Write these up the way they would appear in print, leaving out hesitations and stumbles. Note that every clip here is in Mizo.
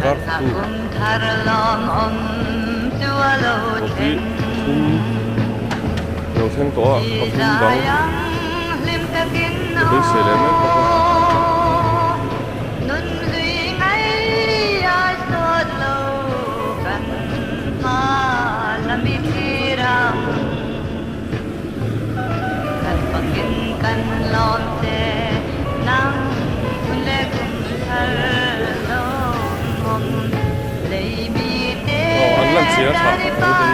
Sawrkar hotu coffee thum lo thleng tawh a pathum dang ka beisei leh mek bawk a. Aw an lan chiah a tha ang te hi.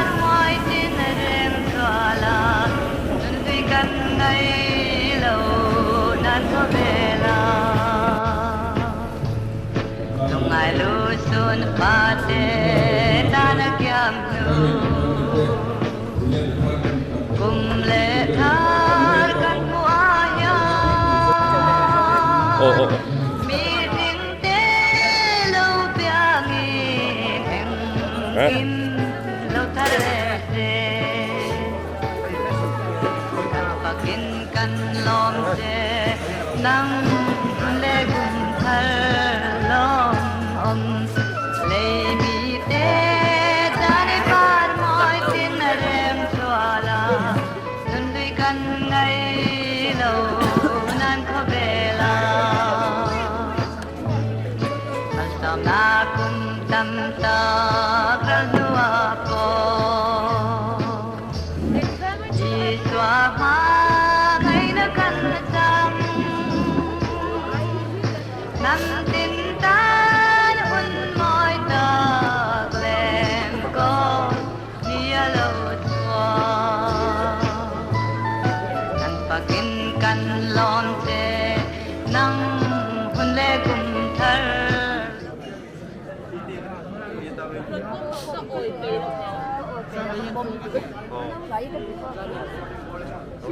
Aw aw aw.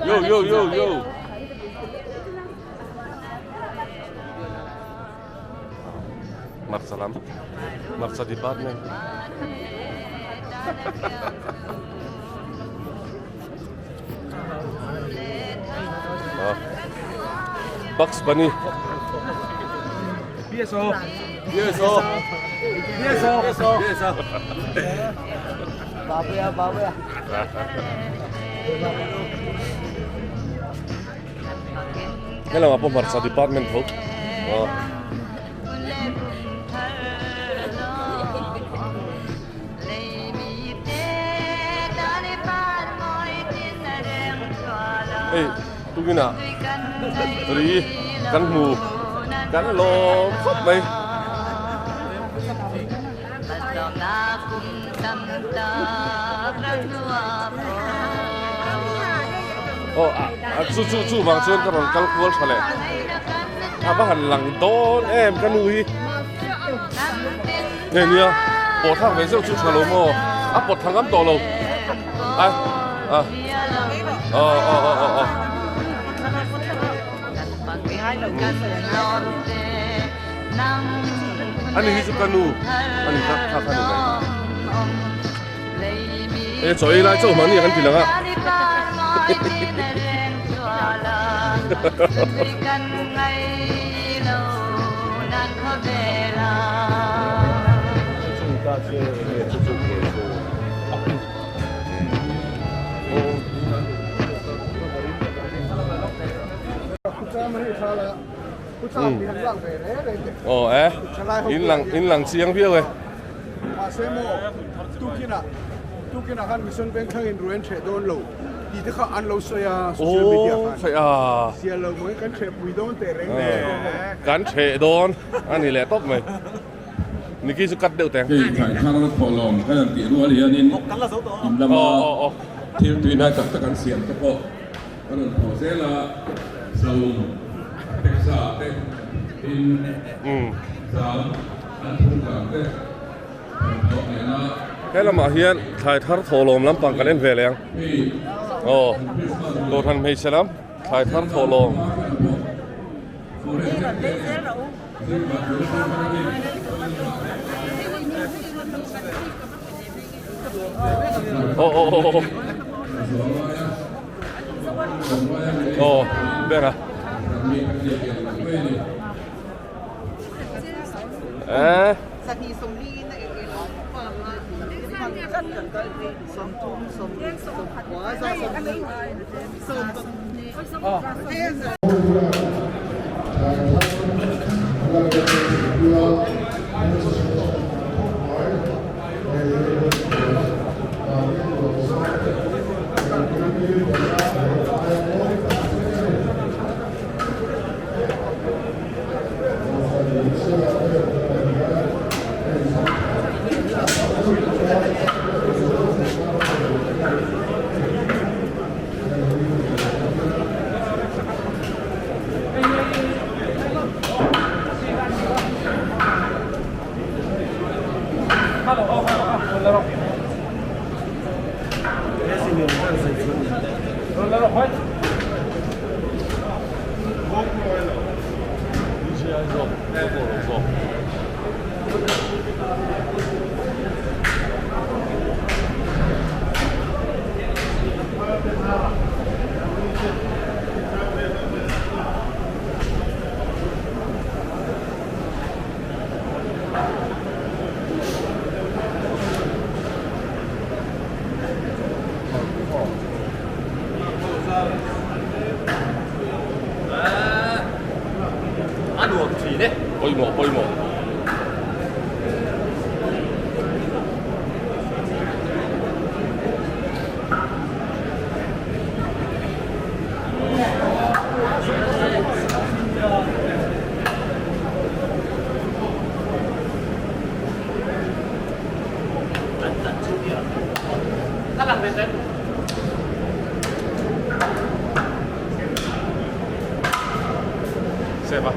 Yo yo yo yo. Hmarcha lam hmarcha department. Bugs Bunny. BSO. BSO. BSO. BSO. Babuya babuya. Helamah pawh hmarcha department tho aw. Hei tukinah ri kan hmu kan lawm khawp mai. Aw a chu chu chu vang chuan ka rawn kal kual tha leh a va han lang dawn em ka nu hi nge nia pawh thlak ve zeuh chu tha lo maw a pawt thla ngam tawh lo a a aw aw aw aw aw. Ani hi chu ka nu ani kha kha kha ni mai. E chaw ei lai chauh mahni kan ti lang a. Aw e in lang in lang chiang viau e. Mahse maw tukinah tukinah khan mission bank thlangin ruai an hreh dawn lo tih te kha an lo sawi a social media khan. Aw a. Sial lo maw kan hreh pui dawn teh reng le. Kan hreh dawn a ni leh tawp mai. Niki chu cut deuh teng. Hei thlaithar thawhlawm kan han tih rual hianin in lama thil tuihnai tak tak an siam te pawh Kan rawn thawh zel a, Saum Teksa te in zam an thung kang te rawn thawh leh a. He lamah hian thlai thar thawhlawm lampang kan en ve leh ang. Aw, Dawhran hmeichhe lam thlai thar thawhlawm. Aw aw aw aw. Aw ber a. Eh. Pawimawh pawimawh. Save a.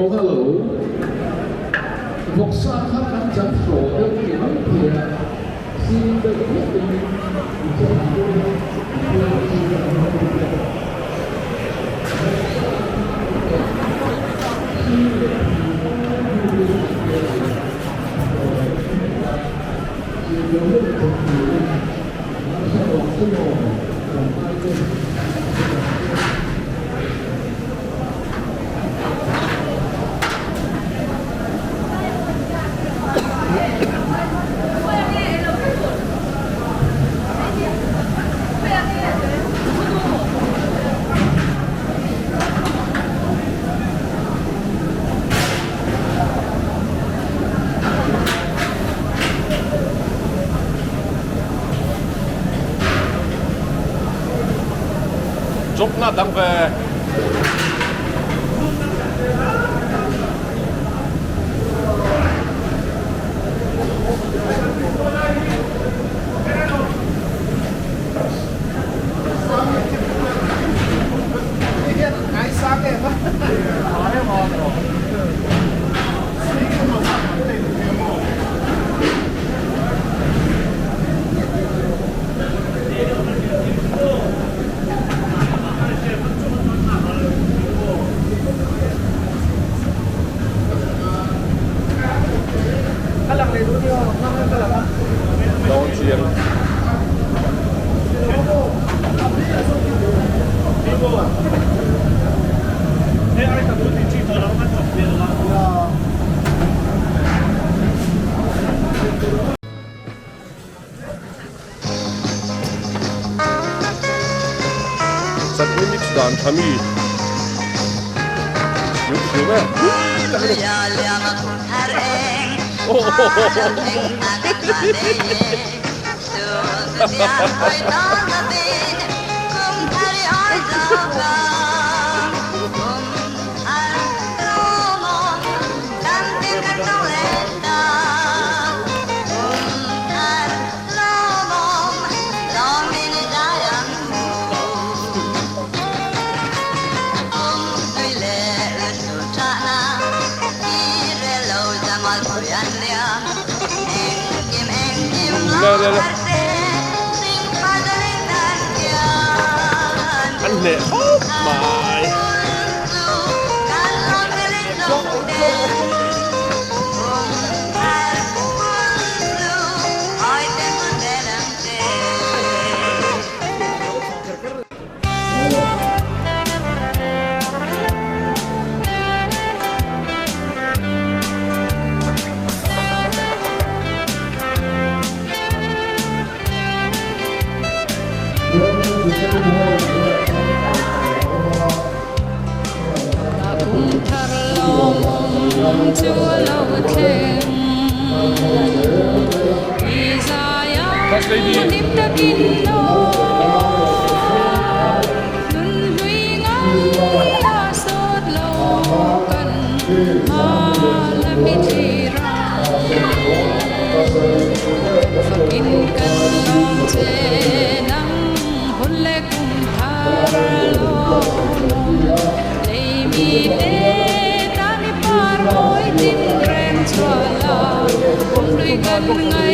Oh hello. Vawksa kha kan chan hraw deuh tih mai thei a, zing deuh hlek in i chan Job na dang ve. Dawn chiang. Chutney mix dan tha mi Le le le. An hneh khawp mai. First Lady. Bawngkawl Bawngkawl A phul hi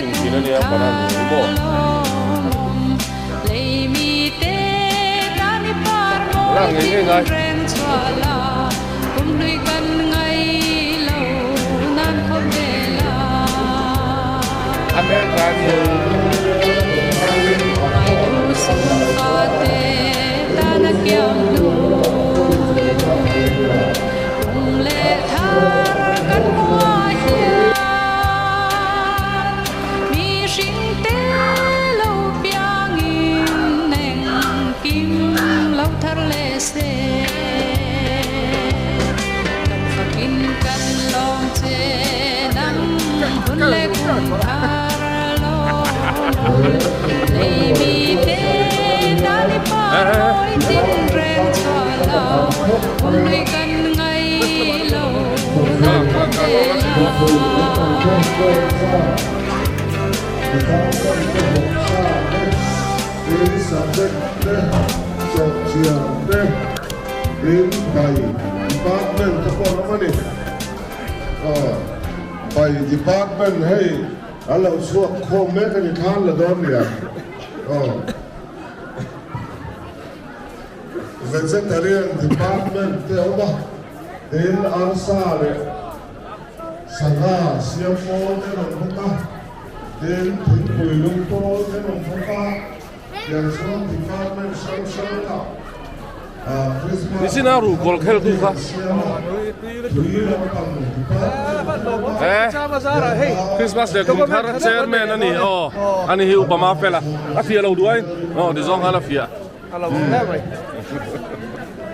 fing thin a nia banana hi maw. Lak ngei ngei ngai. Bai department hei an lo chhuak khawm mek a ni thlan la dawn nia aw vegetarian department te a awm a tin arsa leh sangha siam pawl te an awm bawk a tin thingpui lum pawl te an awm bawk a tiang chuan department hrang hrang ah Nichina ruhkawl kheltu kha eh Christmas leh kum thar chairman a ni aw ani hi upa ma fel a a fiah lo duai aw ti zawng khan a fiah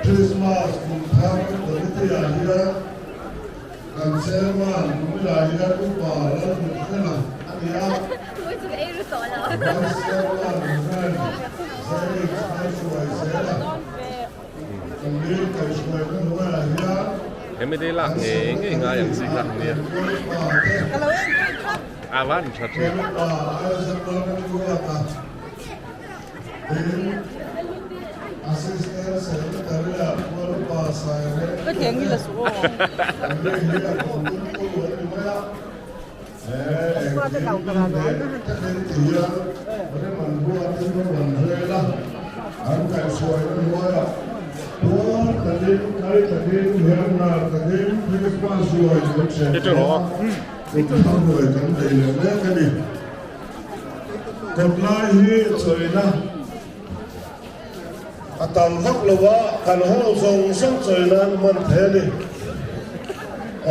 Christmas kum thar committee ah hian kan chairman Kumila hian upa Lalhmuhfela a ni a. Hemi te lak ngei ngei ngai ang chi kha nia a van tha thin. Kawtlai hi chawina a tam vak lo a, kan hall zawng zawng chawina an hman thei a ni.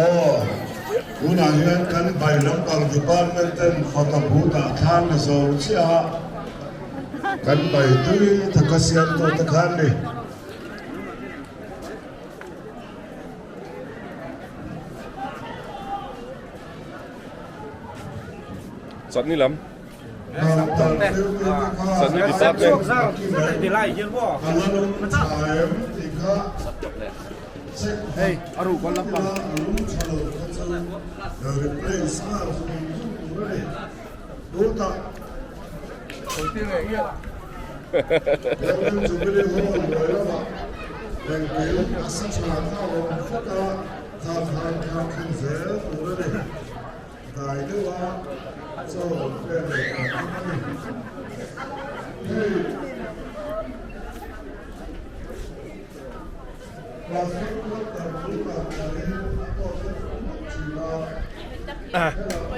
Aw, tunah hian kan bai lampang department ten faka bhutah thlan la zo chiah a, kan bai tui taka siam tawh te khan ni. Chutney lam. Chutney department.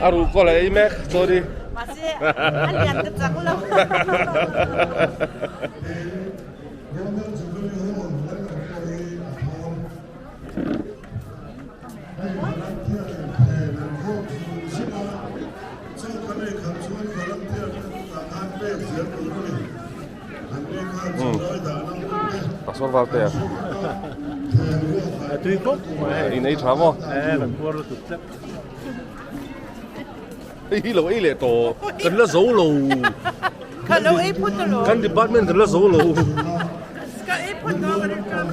A ruh kawl a ei mek sorry. Mahse a lian ka chak lo. Pastor Valtea. Tui khawp mai. In ei tha maw? Eh, kan puar lutuk tlat. Hei hi lo ei leh tawh. Kan la zo lo. Ka lo ei phut alawm. Kan department kan la zo lo. Ka ei phut dawn ka rin tawh.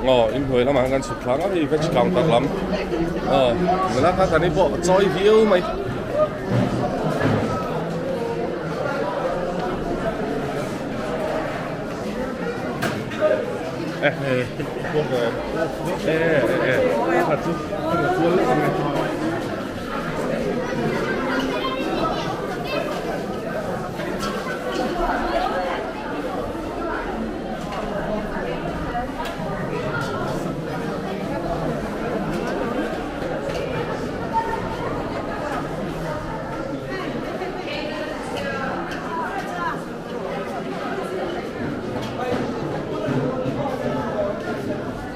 Aw inhnuai lamah hian kan chhuk thlang a hei veg counter lam aw nula kha kan pawh a chawi viau mai.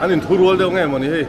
An inthu rual deuh nge mawni hei.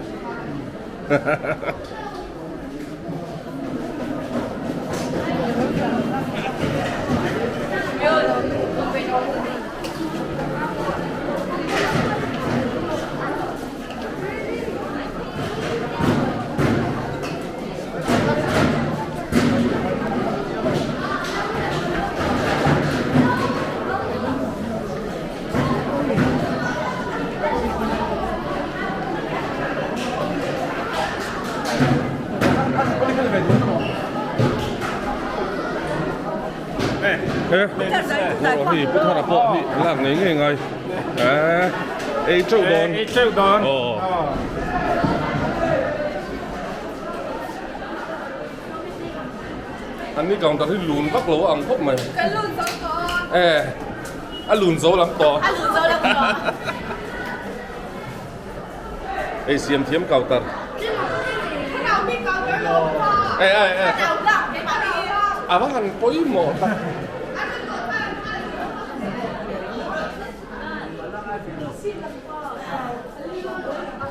Hei pu thara pawh hi lak ngei ngei ngai ei teuh dawn ei teuh dawn An ni counter hi lun vak lo a ang khawp mai. Kan lun zo tawh. Eh, a lun zo lam tawh. A lun zo lam tawh. Ei siam thiam counter. Eh eh eh. A va han pawimawh tak.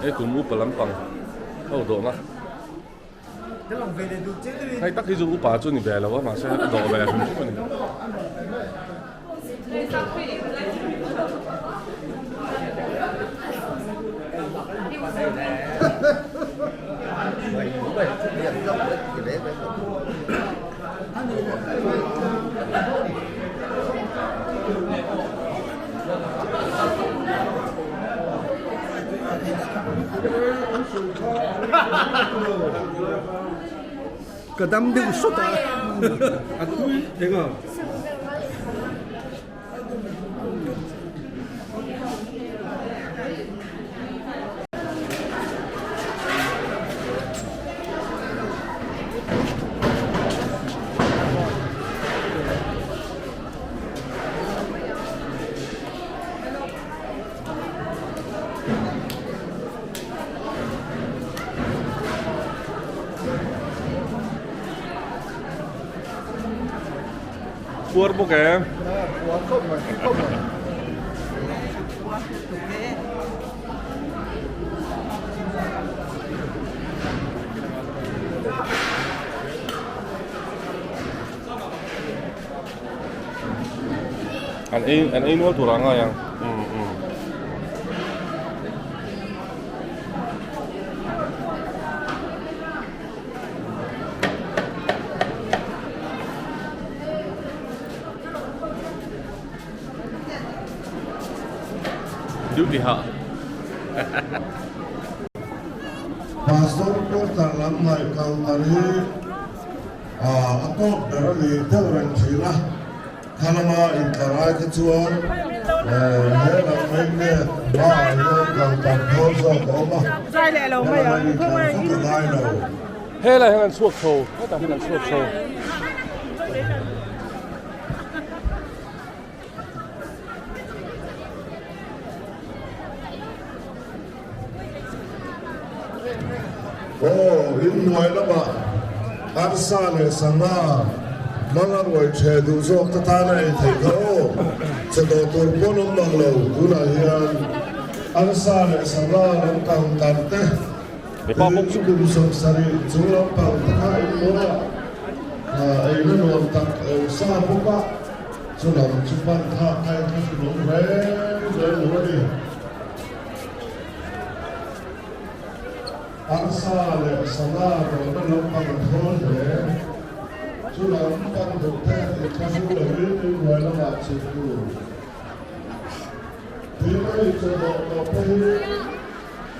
Hei kum upa lampang ho dawhna. Hei tak hi chu upa chu ni ve lo a mahse a dawh ve hrim hrim a ni. Ka dam deuh sawt a a tui eng a. Puar bawk e. Puar khawp mai, khawp mai. An ei an ei nual tur ah ngai ang. Umm umm. Duty hah. Pastor quarter lam hnaih kal tar hi a tawp ber a ni deuh reng thin a, khalama intlar ai kha chuan he lam main gate hmaah hian kal tar thawl zawk a awm a, he lama intlar vak a ngai lo. Helai hian an chhuak chho, hetah hian an chhuak chho. Aw, in hnuai lamah arsa leh sangha hmanga ruai ṭheh duh zawk te tan a ei theih kha aw. Che tawh tur pawn awm mang lo, tunah hian arsa leh sangha lam kang tar te, tin kum 70 chung lampang te kha in hnuaiah eina nuam tak awm sa bawk a. Chu lam chu pan tha kha in thlahrun awm reng reng lo a ni. Arsa leh sangha dawrna lampang a thawl hle. Chu lam pan duh te in thlahrun lovin in hnuai lamah chhuk tur. Tin a inchawdawh tawh te hi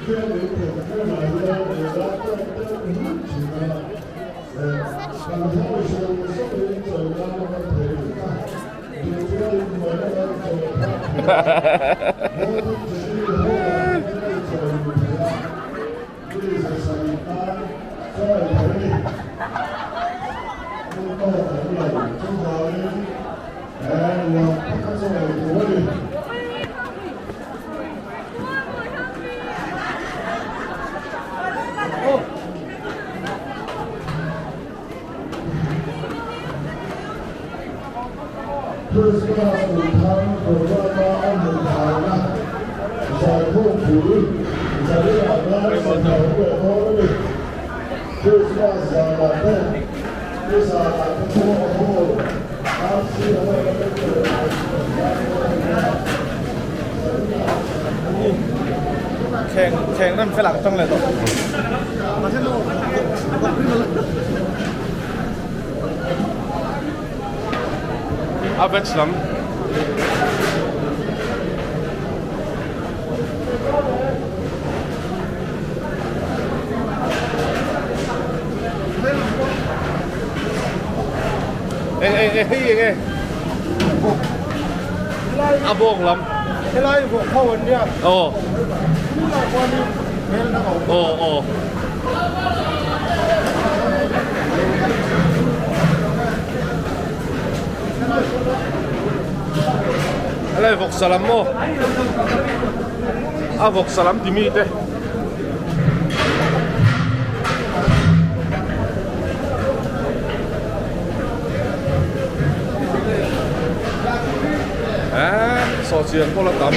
biak in kawt velah hian ei lai tawk deuh hlut thin a, kan hawi zawng zawngin chawi nan a hman thei vek a, duh chuan in hnuai lama inchawi phak thei a, Golden Jubilee Hall-ah hian a inchawi luh thei a, mi 700 tan chaw ei thei a ni. Hmun tawk awm lo, chuvangin nuam taka chaw ei tur a ni. Krismas kumthar programme-a a hmun thaina zaikhawm pui Zariah ngai satho leh dawn a ni. Krismas zanah te, ni zanah te pawh hall RC available Kheng kheng rem fel ah ka tang leh tawh. A veg lam. Eng eng eng hei eng e. A bawng lam. Helai vawk ho an nia. Aw. Tunah khuanin hmel dang a awm. Aw aw. Helai vawk salam maw? A vawk salam ti mi te. Eh, sawhchian pawh la tam.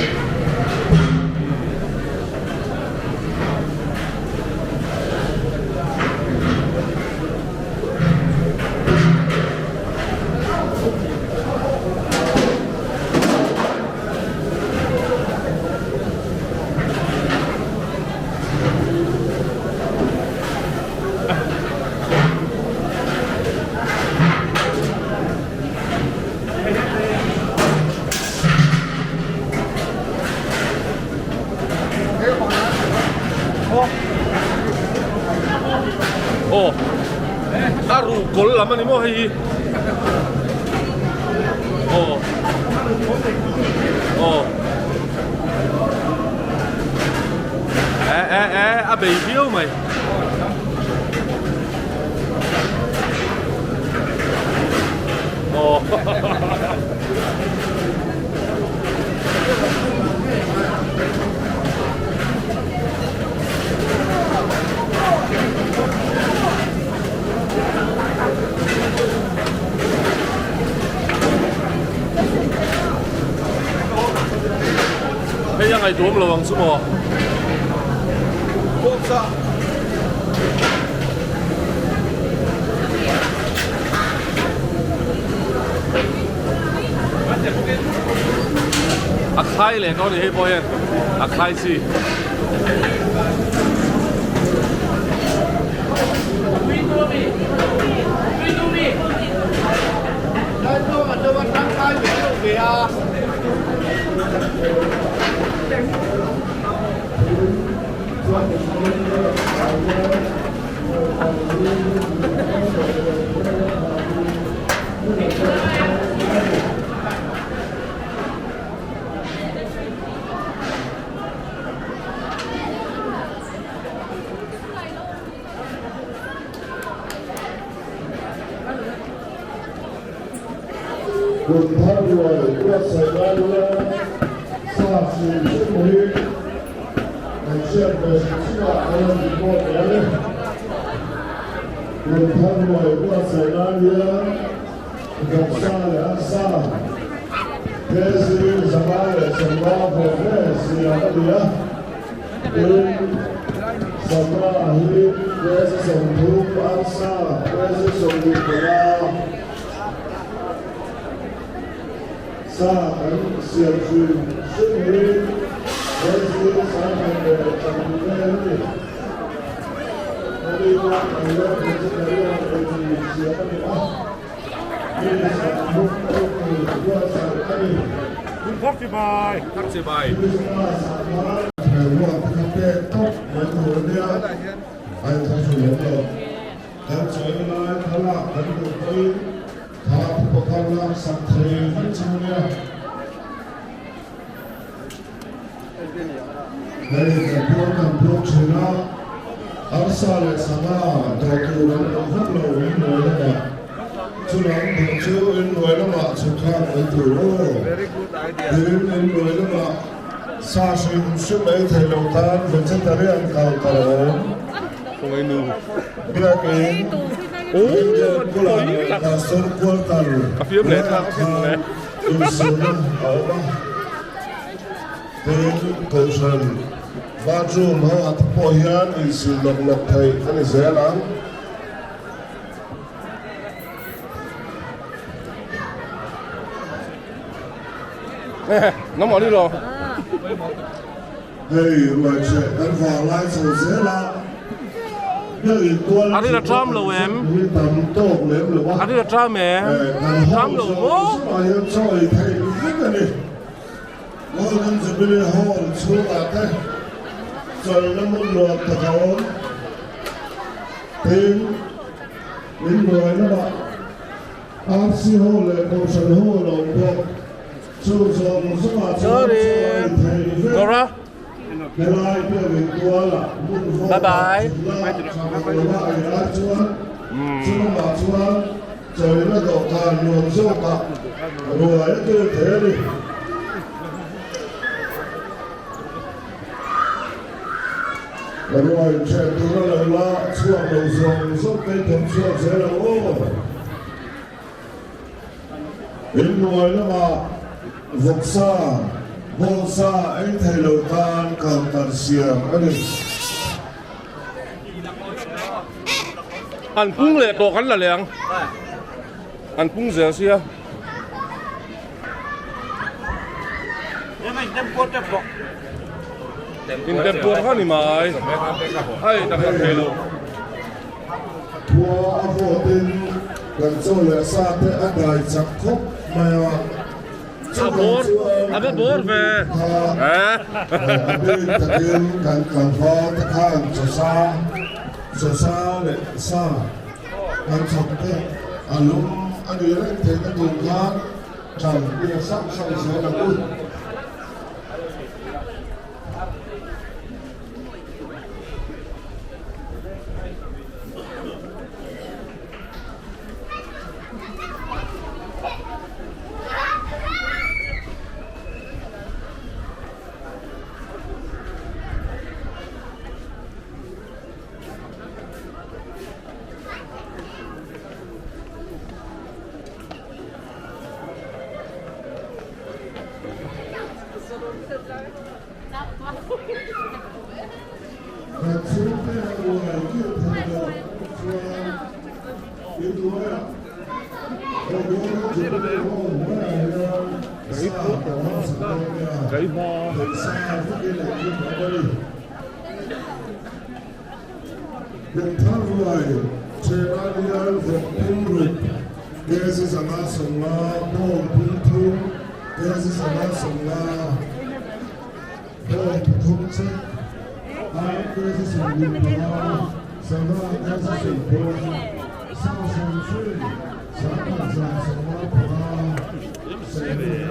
Aw a ruh kawl lam a ni maw hei hi aw aw eh eh eh a bei viau mai. Aw Hei a ngaihtuam lo ang chu maw? khai leh tawh a ni hei pawh hian a khai chi. Kut thar rual buatsaih lai hian sa hrim hrim hi kan hriat ve hrim hrim ah kan rawn report leh a ni. Kut thar rual buatsaih lai hian vawksa leh arsa KG 550 ve ve siam a ni a. Tin, sangha hi KG 30, arsa KG 25, sa kan siam hrim hrim hi KG 1020 vel a ni. Hemi kan lo vegetarian eitur siam a ni a, mi 30 ei tur buatsaih a ni. Christmas ah khan Thairuat te kha pek tawp mai tur a nia, a inthlahrun awm lo. Kan chawi lai thlalak kan duh pawhin kha phupa kha lak sak thei vek chu a nia. Hei kan puang kan puang thin a, arsa leh sangha dawh tur an awm vak lo in hnuai lamah. Chulam duh chu in hnuai lamah chhuk thlak mai tur aw. Tin in hnuai lamah sa hrim hrim ei thei lo tan vegetarian counter a awm. Biakin Indian bulah leh Pastor quarter hnuaiah khan insilna a awm a. Tin, Kohhran bathroom ho ah te pawh hian insil lawk lawk theih a ni zel ang. Hei ruaicheh kan vanglai chho zel a, biakin tual a chhukawm hi tam tawk lem lo a, kan ho zawng zawngah hian chaw ei theih vek a ni. Golden Jubilee Hall chhungah te chawlhna hmun nuam tak a awm. Tin, in hnuai lamah RC Hall leh Kohhran Hall a awm bawk. Chu zawng zawngah chuan chaw ei theih vek. Helai biakin tualah hmun vawtah chhunla chhakawlna a inah chuan chulamah chuan chawlhna dawhkan nuam zawkah ruai a kil thei a ni. Ruai ṭhen tur a lo la chhuak lo zawng zawng te thawk chhuak zel ang aw. Inhnuai lamah vawksa, bawngsa ei thei lo tan counter siam a ni. An pung leh tawh kan la leh ang. An pung zel sia. Intem puar kha ni mai. Ai tak tak thei lo. Khua a vawtin kan chaw leh sa te a dai chak khawp mai a, chuvang chuan kan rilru kha a bik takin kan tlangval te khan chaw sa, chaw sa leh sa kan chhawp te a lum a nih reng theihna tur khan ṭan i la sauh sauh zel ang u. Kan chhungte ruai kil thei lo chuan inhnuaiah Golden Jubilee Hall hnuaiah hian. Kumthar ruai Chennai hian vawk pum ruk kg 150, bawng pum thum kg 150, bawng pathum chek, ar kg 75, sangha kg 30, sa sawmhri, 1155 seh a ni a.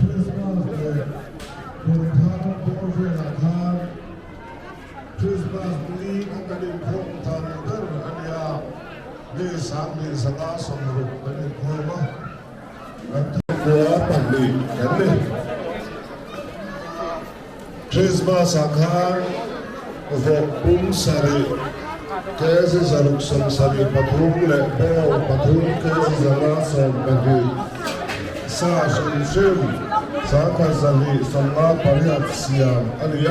Christmas leh Kumthar bawr velah khan Christmas ni kha kan inkhawm tam ber a nia, mi 2560 kan inkhawm a, kan thawkkhua pahnih kan ni. Christmas ah khan vawk pum sarih kg 673 leh bawng pathum kg 112 sa hrim hrim 1258 siam a ni a,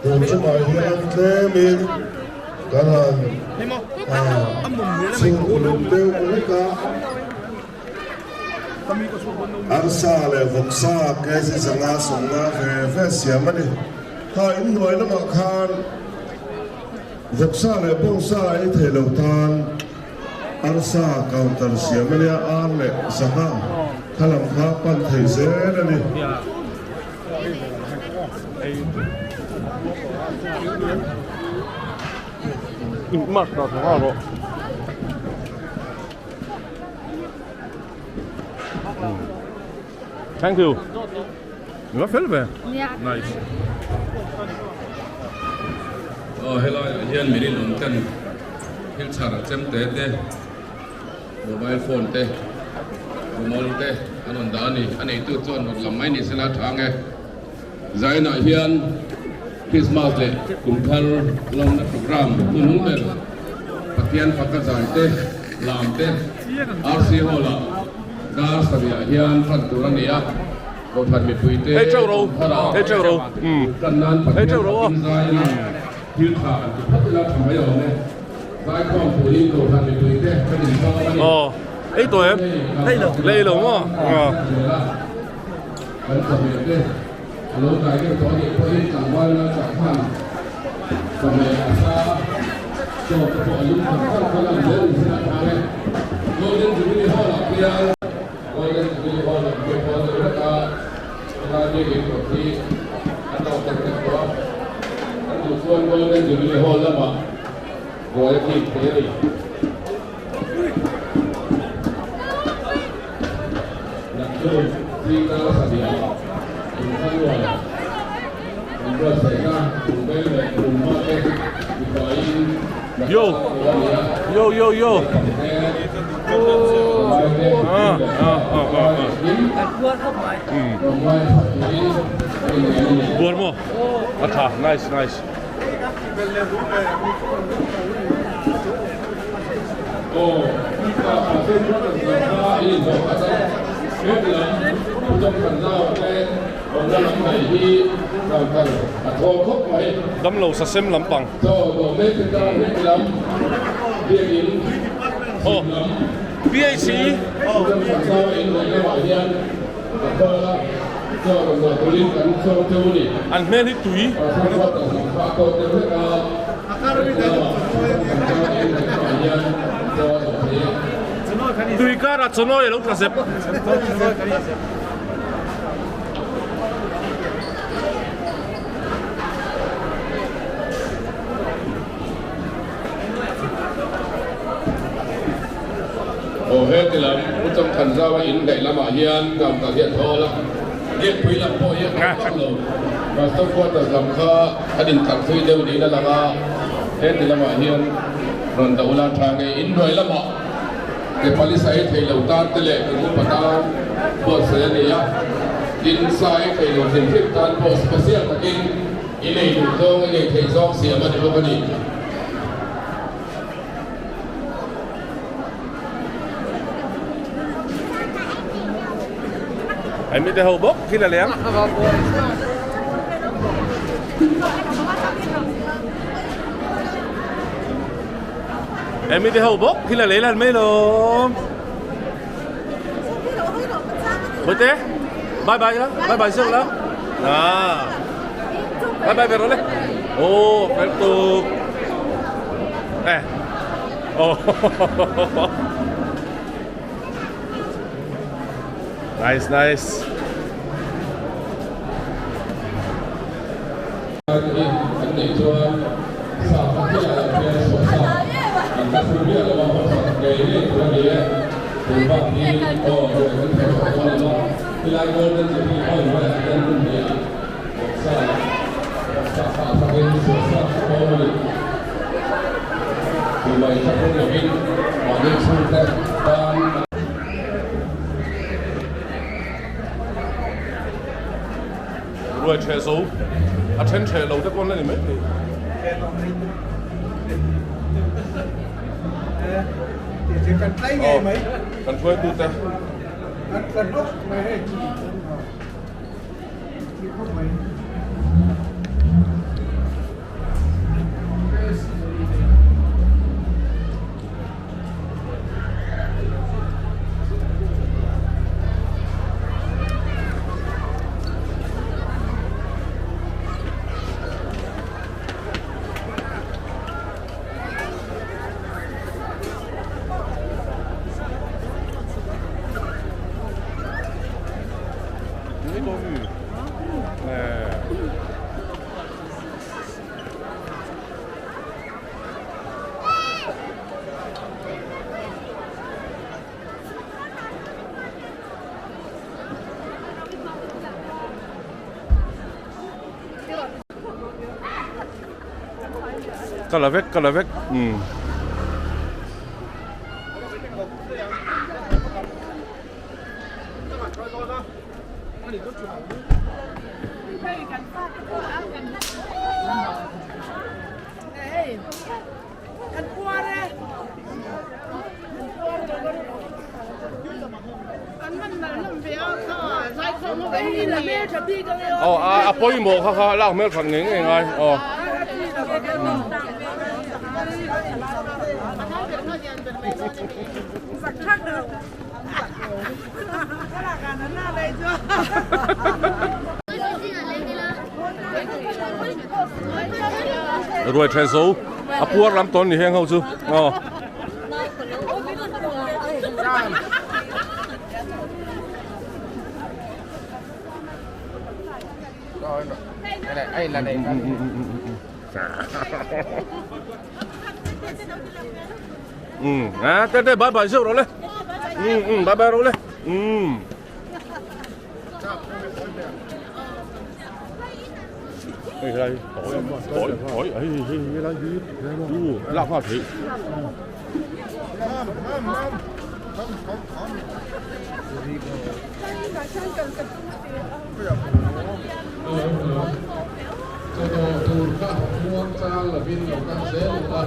tun chungah hian tlemin kan han chhuk uluk deuh hlek a. Arsa leh vawksa kg 150 ve ve siam a ni. Kha inhnuai lamah khan vawksa leh bawngsa ei thei lo tan arsa counter siam a nia, ar leh sangha kha lam kha pan thei zel a ni. Thank you. Va fel ve. Nice. Aw helai ah hian mirin awm ten thil chhar chem te te mobile phone te rumal te an rawn dah a ni. A neitu chuan rawn lam mai ni sela tha ang e. Zainah hian Krismas leh Kumthar lawmna program hnuhnung ber Pathian faka zai te, lam te RC Hall ah dar sarih ah hian tan tur a ni a, Kohhran mipui te Kumthar ah tan nan Pathian fakin zai ila thil tha an ti phawt ila tha mai awm e. Zaikhawm turin Kohhran mipui te kan inzawm a ni. Lei lo maw? Kan chawhmeh te a lo dai deuh tawh a nih pawhin tlangval lal chak khan chawhmeh a sa chaw te pawh a lum khat khat kha lan zel ni sin a thang e. Golden Jubilee Hall ah khian Golden Jubilee Hall ah khian pawn deuh hlek a helai biakin kawt hi an lo tek tek tawh a, an duh chuan Golden Jubilee Hall lamah buai a khik thei a ni. Naktuk zingkar sarihah Kumthanuai kan buatsaihna Kumbel leh Kumhma te mipaiin Yo yo yo yo Buar maw? A tha nice nice. Damlo sasem lampang. Aw PHC. An hmel hi tui. Tui karah chawnawi a lo tla zep. Aw heti lam Pu Changthanzau a in daih lamah hian gam kal hi a thawl a, Biakpui lam pawh hi a thawl vak lo. Pastor quarters lam kha an intlar thui deuh niin a lang a, heti lamah hian rawn dah ula tha nge inhnuai lamah ke palisa ei thei lo tan te leh kum upa tan buatsaih a ni a, tin sa ei thei lo hrim hrim tan pawh special takin. I lei duh zawng, i lei theih zawng siam a ni bawk a ni. Ai mi te ho bawk khi la leng. Ai mi te ho bawk khi la lei lan mai lawm. Bawihte, bye bye la, bye bye siak la. À. Bye bye về rồi đấy. Ô, phép tục. Nè. Ô. Nice, nice. An neih chuan sa kha hian an hmel chhuah sa an la hru miah lo a, hawrsak ngei ngei tur a ni e. Tun bak hi aw ruai kan theh tawh dawn lo a, helai Golden Jubilee Hall hnuaiah hian hun hnih ah bawksa leh bawksa kha a thakin chhuah sa kha awm a ni. Tumah inthlahrung lovin mahni chhungte tan Ruai ṭheh zo a ṭhen ṭheh lo te pawn la ni mai thei. Kan hruaitu te. Ka la vek ka la vek umm. Aw a pawimawh kha kha lak hmel that ngei ngei ngai aw. Ruai ṭhe zo a puar lam tawn ni heng ho chu aw. Ừ, à, tê tê bye bye siêu rồi lên. Ừ, ừ, bye bye rồi lên. Ừ. Đây đây, tỏi, tỏi, tỏi, ấy, ấy, ấy, lắc hoa thị. Chawhmeh tur kha muang chang lovin lo kal zel ula,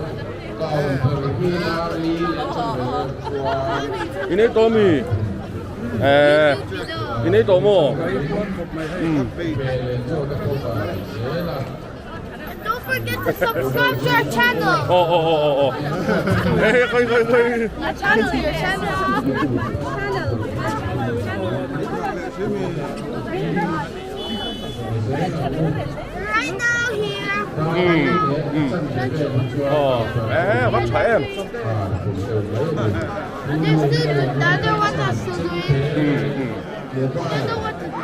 counter hi dar li leh chanve vel chuan In ei tawh mi? Eh, in ei tawh maw? Ve leh chaw te pawh kan ei zel a. And don't forget to subscribe to our channel. Aw aw aw aw aw. Hey, khoi khoi khoi. Our channel, your channel. Channel. Right now here. Aw, eh, va tha em. There's still the other ones are still doing. I don't know what to do.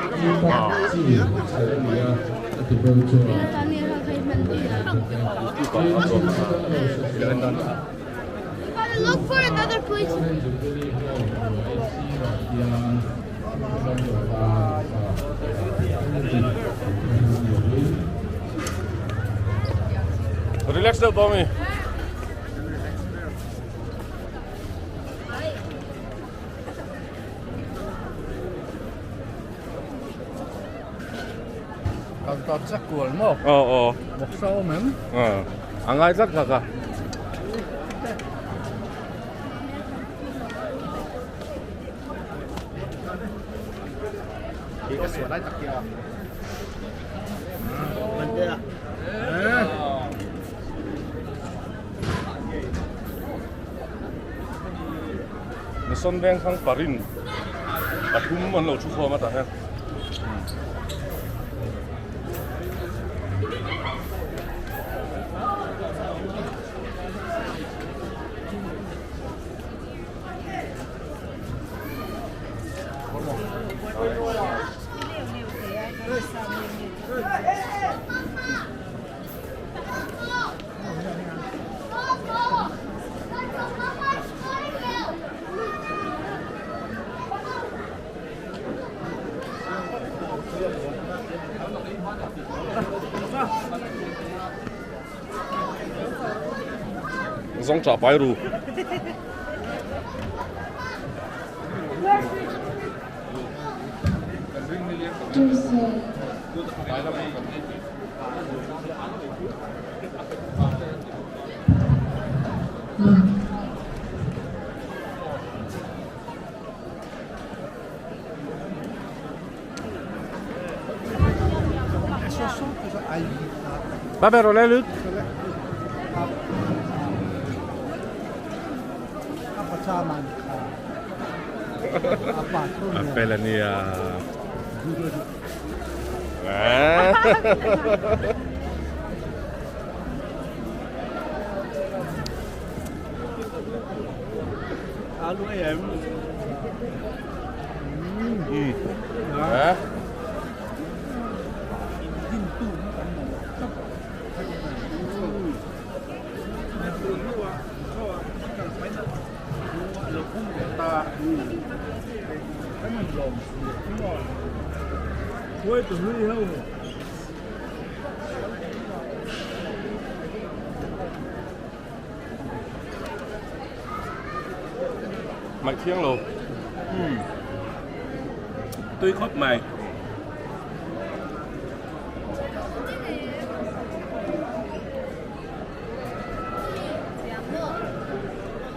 Gotta look for another place. Relax deuh tawh ami. Kan ta chak kual maw? Aw aw. Vawksa awm em? A ngai tlat kha ka. Mission Vengthlang parin pathum an lo thu khawm a tah hian. Zawng chah pai ru. Ba ber ole lut. A fel ania. Mày thiêng luôn. Tui khóc mày.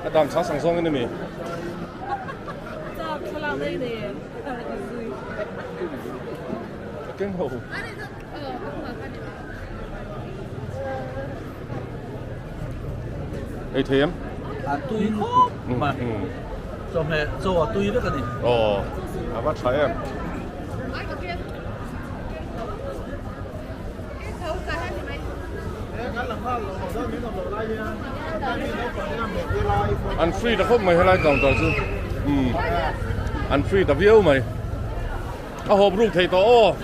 A dan chang sang zawng in ami? A keng ho. Ei thei em? A tui khawp mai. Chawhmeh chaw a tui vek a ni. Aw, a va tha em. An free ta khawp mai helai counter chu umm an free ta viau mai a hawp ruk thei tawh aw.